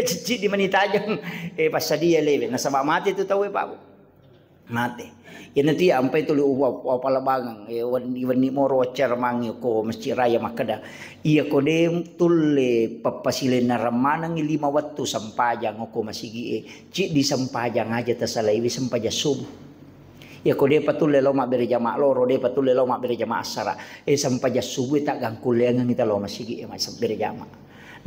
Cicci di mani tajang. Eh, passadia lewe. Nasaba mate tu tau e, Pak. Mate. Iyana tu iya ampai tuli uwa, uwa palabangang. Eh, wenni, wenni moro waccara mangi ko Masjid Raya makkeda. Iya ko de tulle pappasilenna rammanengi lima wettu sampajang ko masigi e. Ciddi sampajang aja tasalaiwi sampajang subuh. Iyako depa tulle lao mabbere jama loro, depa tulle lao mabbere jama assara, e, sampajang subuh e taggangkulleangengngi ta lao masigi e mabbere jama.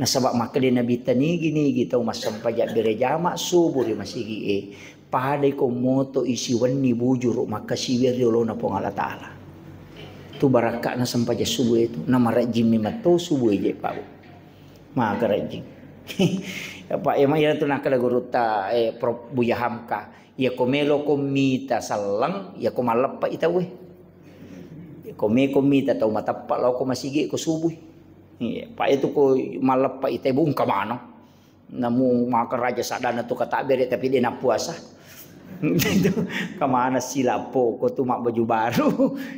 Nasaba makkeda Nabitta, nigi-nigi tau massempajang bere jama subuh ri masigi e, Padai ko moto isi wenni bujuru makkasiwiang ri olona Puang Allah Ta'ala. Tu barakka'na sempajang subuh itu, namarajjimmi matto subuh je, Pak. Maka rajjing. Pak, emang iya tu nakkeda gurutta, eh, Prof Buya Hamka. Iya ko melo ko mita selleng, iya ko malleppa i tauwe. Ko me ko mita tau mateppa lao ko masigi ko subuh. Iya, Pak, itu ko malleppa i tauwe bungka maneng. Namu maka raja sadana tu katabbere tapi de napuasa. Itu kemana silappo ko tu mak baju baru.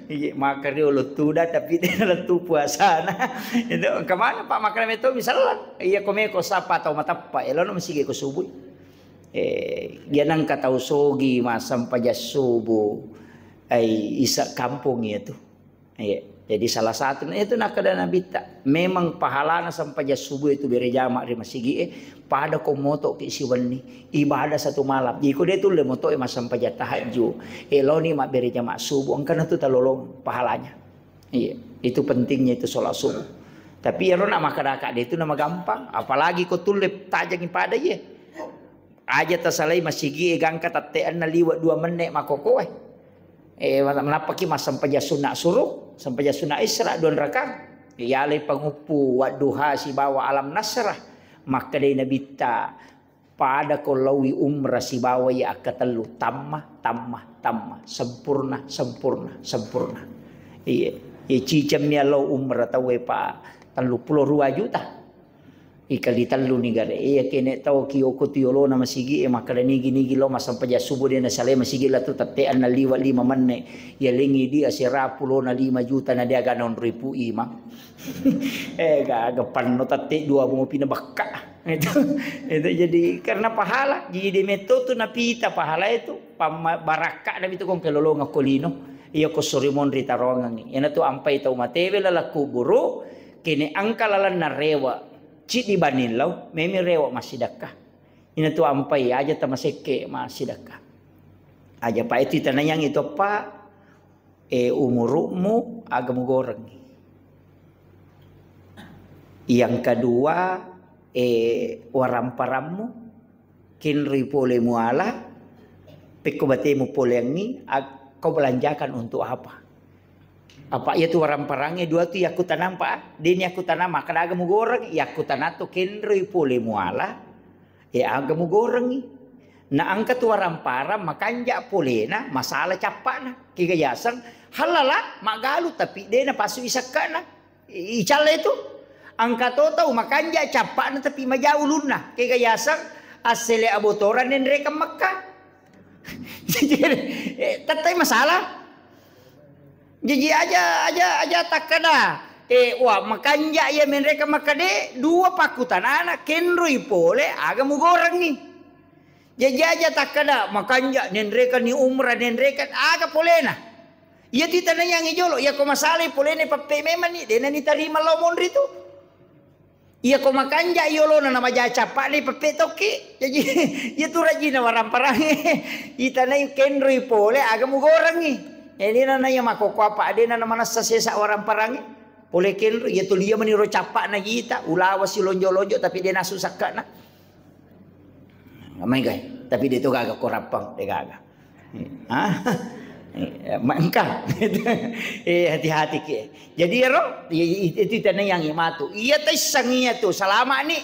Iya, maka riolo tuda tapi de lettu puasana. Itu kemana Pak, makana meto misalnya. Iya, ko me ko sapa tau mateppa, elono masigi ko subuh. Eh, iya nengka tau sogi massempajang subuh. Ai isa kampung iya tu. Iya. Jadi salah satu, nah, itu nakkeda Nabitta, memang pahalana sempajang subuh itu berejama ri masigi e, pada ko moto ki siwenni, ibadah satu malam. Iko de tulle moto e massempajang tahajud, eloni mabberejama subuh, engkana tu talolong pahalanya. Iya, itu pentingnya itu sholat subuh. Tapi ero nak makkadaka de itu nama gampang, apalagi ko tulle tajangi pada iye. Aja tasalai masigi e gangka tatteanna liwe dua menne makokoe. Eh, manappaki massempajang sunna suruk, sempajang sunna isra dua rakang. Yalai panguppu wadduha sibawa alam nasrah. Makkedai Nabitta, pada ko laui umrah sibawa iya akkatellu, tamma, tamma, tamma, sempurna, sempurna, sempurna. Iya, iya cicemmi allau umrah tauwe pa telluppulo rua juta. Ikali tellu ni gare. Iya kene tau ki oko tu yolona masigi e makkeda nigi-nigi lo massempajang subuh de nasalai masigi la tu tette anna liwa lima menne. Iya lengi di asera pulona lima juta na de aga naonroi pu imang. Eh, gaga panno tette dua mopi na bakka. Itu, itu jadi karena pahala. Jadi de metto tu napita pahala itu. Pamma-, barakka na mitu kong kelolonga ko lino. Iya ko sori monri tarongangi. Iyana tu ampai tau matewe lala kuburu. Kene angka lalanna rewa. Ciddi baning lau, memi rewa massidakka. Ina tu ampai aja tamasekke massidakka. Aja pa itu tanayang itu apa, eh, umurumu aga mugorengi. Yang kedua, eh, waramparammu, kenroi pole muala, pekko batemu poleangi, ag-, kau belanjakan untuk apa? Apa iya tu waramparangnge dua tu yakkutanang pa, deni yakkutanang makkeda aga mugoreng, yakkutanang tu kenroi pole muala, e aga mugorengi. Na engka tu waramparang makanja polena, masala cappana. Kega yaseng, halala, maggalu, tapi dena pasu isakkana. I-, icalle tu. Engka to tau makanja cappana, tapi maja ulunna. Kega yaseng, assele abotorang nenrekeng Mekka. Jadi, eh, tettai masalah. Jaji aja, aja, aja takkeda, eh, wa, makanja iya menreka makkade, dua pakkutanana, kenroi pole, aga mugorengi. Jaji aja takkeda, makanja nenreka ni umrah, nenreka aga polena. Iya tu tanaiyangi jolo, iya ko masalai polena pappe memang ni, dena ni tarima lao monri tu. Iya ko makanja yolona na maja cappa'na peppe tokki. Jaji, iya tu rajina waramparangnge. Itanai kenroi pole aga mugorengi. Jadi na iya makoko apa adena na manessa sesa waramparangnge. Pole kenro, iya tu lia mani ro cappa'na ita, ulawa si lonjo-lonjo tapi de nasu sakkana. Mai gai, tapi de to gaga ko rappang, de gaga. Ah, ma-, engka. Eh, hati-hati ki. Jadi ero, i-, i-, itu tanaiyangi matu. Iya taisseng iya tu, salama ni,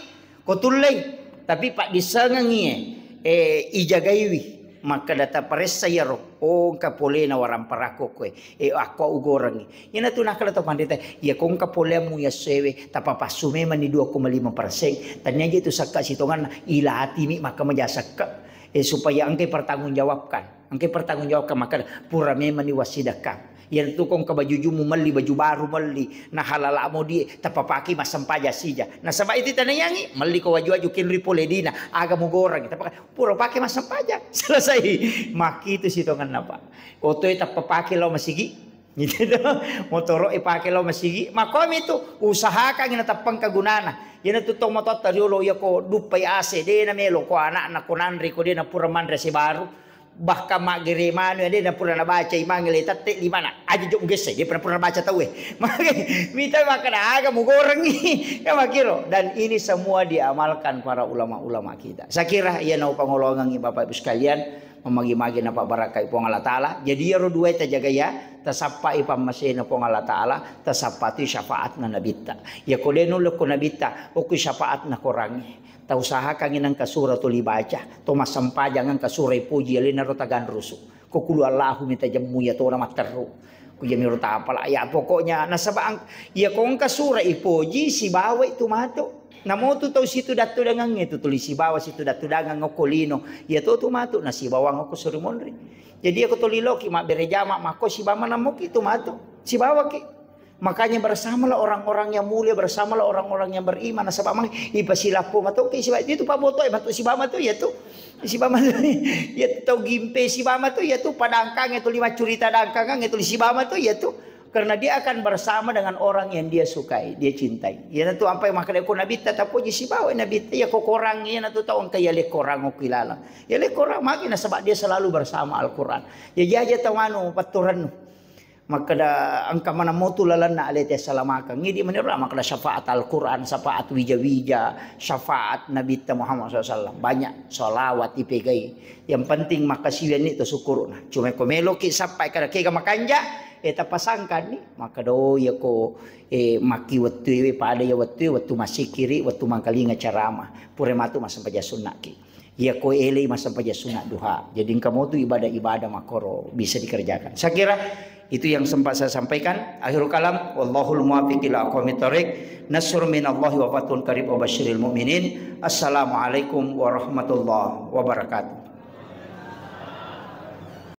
ko tullei. Tapi paddissengengi, eh, ijagaiwi. Makkeda taparessa iyaro. Oh, engka polena waramparakko koe. Eh, akko ugorengi. Iyana tu nakkeda to panrita, iya ko engka poleammu iya sewe, tapapassu memang ni dua koma lima persen. Tania je tu sakka sitonganna, ilatimi makka maja sakka. Eh, supaya engkai pertanggungjawabkan. Engkai pertanggungjawabkan, maka pura memang ni wassidakka. Iyana tu ko engka bajujumu melli, baju baru melli, na halala mo die, tapapaki massempajang sija. Nasaba itu tanaiyangi, melli ko waju-waju kenroi pole dina, aga mugoreng, tapaka-, pura pake massempajang. Selesai. Maki itu sitonganna, Pak. Otoe tapapake lao masigi. Gitu to. Motoro e pake lao masigi. Makomi tu, usahakan ina tappang kagunana. Iyana tu tau matotta riolo iya ko duppai ase, de na melo ko anakna ko nanre ko de na pura manre ase baru. Bahkan maggere manu ya, de na pura nabaca imang le tette limana. Aja jok gesse, de pura pura baca tauwe. Maka mita makkeda aga mugorengi. Ya makiro. Dan ini semua diamalkan para ulama-ulama kita. Saya kira iya nau pangolongangi Bapak Ibu sekalian. Magi-magi napabarakai Puang Allah Ta'ala. Jadi iyaro duae tajaga ya, tasappai pammasena Puang Allah Ta'ala, tasappatui syafaatna Nabitta. Iyako de nulle ko Nabitta, okko syafaatna korangnge. Tausahakangngi nengka sura tuli baca, to massempajang engka sura ipoji, alena ro taganrusu. Ko kulu Allahu mi tajemmu ya tona matteru. Ku jami ro tapala. Ya pokoknya nasaba ang-, ya ko engka sura ipoji sibawa itu matu. Namotu tau situ dattu dangangnge tu tuli sibawa situ dattu dangang okko lino. Ya to tu matu nasibawang okko suri monri. Jadi aku tuli loki mabbere jama makko sibawa nammoki tu matu. Sibawaki. Makanya bersamalah orang-orang yang mulia, bersamalah orang-orang yang beriman. Nasaba mang ipasilappo matoki sibawa itu paboto matu sibawa matu ya tu. Sibawa matu ya tau gimpe sibawa matu ya tu padangkang itu lima curita dangkangan itu sibawa matu ya tu. Karena dia akan bersama dengan orang yang dia sukai, dia cintai. Iyanatu ampai makkeda ko Nabitta tapoji sibawa Nabitta, iya ko korang iyanatu tau engka iya le korang okko ilalang. Iya le korang magi nasaba dia selalu bersama Al-Quran. Ya jaja tau anu patturannu. Makkeda engka maneng motu lalenna alete assalamakeng. Idi meniro makkeda syafaat Al-Quran, syafaat wija-wija, syafaat Nabitta Muhammad sallallahu alaihi wasallam. Banyak salawat ipegai. Yang penting makkasiwianni to syukurna. Cuma ko meloki sappai kada kega makanja, eh tapasangkanni. Makkeda oh iya ko eh makki wettu pada ya wettu wettu massikiri, wettu mangkalinga ceramah. Pura matu massempajang sunnaki. Iya ko elei massempajang sunna duha. Jadi engka motu ibadah-ibadah makkoro bisa dikerjakan. Saya kira itu yang sempat saya sampaikan. Akhirul kalam, wallahul muwaffiq ila aqwamit thariq. Nasrun minallahi wa fathun qarib wa basyiril mu'minin. Assalamualaikum warahmatullahi wabarakatuh.